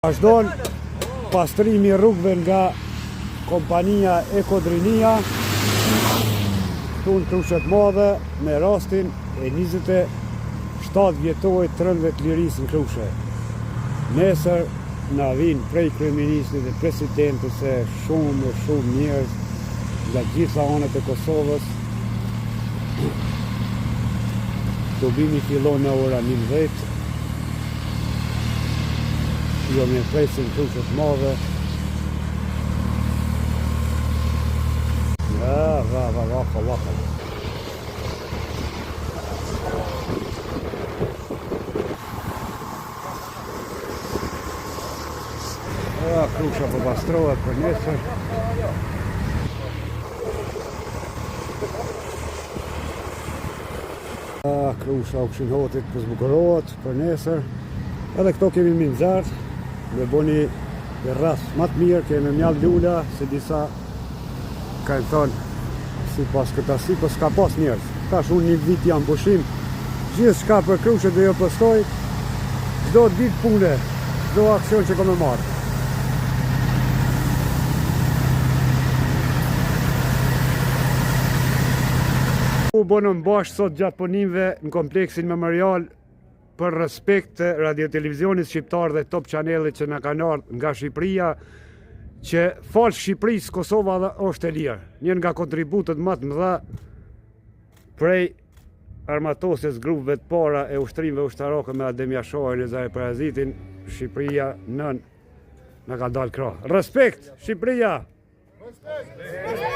Vazhdon pastrimi i rrugëve nga kompania Ekodrinia këtu në Krushë të Madhe me rastin e 27 vjetorit të rënëve të lirisë në Krushë. Nesër na vijnë prej kryeministrit dhe presidentit e shumë e shumë njerëz nga gjitha anët e Kosovës. Tubimi fillon në ora 11. Jo mirëpresim Krushë të Madhe. Ja, va, va, va, va, va. Ja, Krusha po pastrohet për nesër. Ja, Krusha Ukshin Hotit po zbukurohet për nesër. Edhe këto kemi me nxjerr, me bo një rreth më të mirë, kemi mjall lula, se disa kanë thonë si pas këta si, po s'ka pas njerëz. Tash unë një vit jam pushim, gjithçka për Krushën do ju postoj, çdo ditë pune, çdo aksion që kom me marrë. U bonëm bashkë sot gjatë punimve në kompleksin memorial për respekt të radiotelevizionit shqiptar dhe Top Channelit që na kanë ardhur nga Shqipëria, që falë Shqipërisë Kosova dhe është e lirë. Një nga kontributet më të mëdha prej armatosjes grupeve të para e ushtrimve ushtarake me Adem Jasharin e Zahir Pajazitin, Shqipëria nën na ka dalë krah. Respekt, Shqipëria! Respekt!